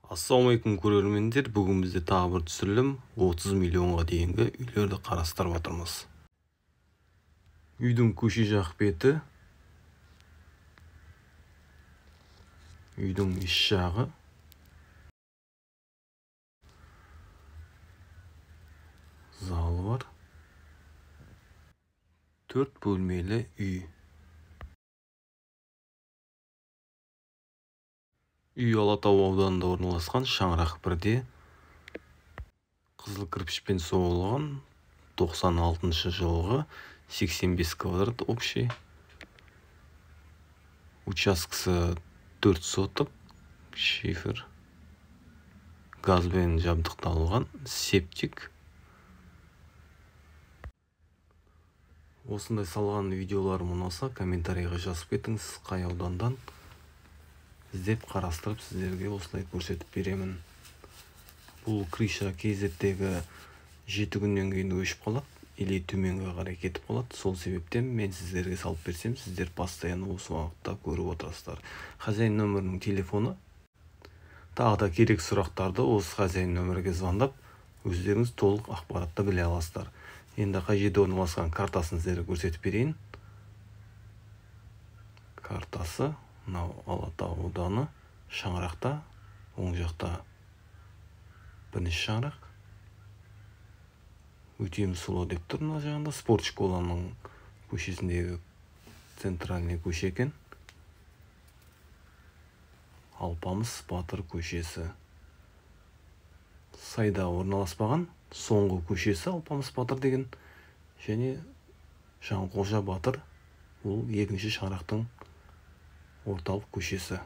Ассалаумағалейкум көрермендер, бүгін бізде тағы бір түсірілім 30 миллионға дейінгі үйлерді қарастырып жатырмыз. Үйдің көше жақ беті, үйдің іш жағы, залы бар. 4 бөлмелі үй. Үй Алатау ауданында орналасқан, шаңырақ бірде, қызыл кірпішпен соғылған, 96 жылғы, 85 квадрат общий. Учаскесі 4 соток, шифер, газбен жабдықталған, септик. Осындай салған видеоларым ұнаса, комментарийға жазып кетіңіз, қай аудандан іздеп қарастырып сіздерге осылай көрсетіп беремін. Бұл крыша кезектегі 7 күннен кейін өшіп қалады или төменге қарай кетіп қалады. Сол себептен мен сіздерге салып берсем, сіздер постоянно осы уақытта көріп отырасыздар. Хозяин нөмірінің телефоны. Тағы да керек сұрақтарды осы хозяин нөмірге звондап, өздеріңіз толық ақпаратты біле аласыздар. Енді қай жерде орналасқан картасын сіздерге көрсетіп берейін. Картасы мынау Алатау ауданы, шаңырақта, оң жақта бірінші шаңырақ. Өтемісұлы деп тұр мына жағында, спорт школаның көшесіндегі центральный көше екен. Алпамыс Батыр көшесі. Сайда орналаспаған, соңғы көшесі Алпамыс Батыр деген, және Жанқожа Батыр, ол екінші шаңырақтың орталық көшесі.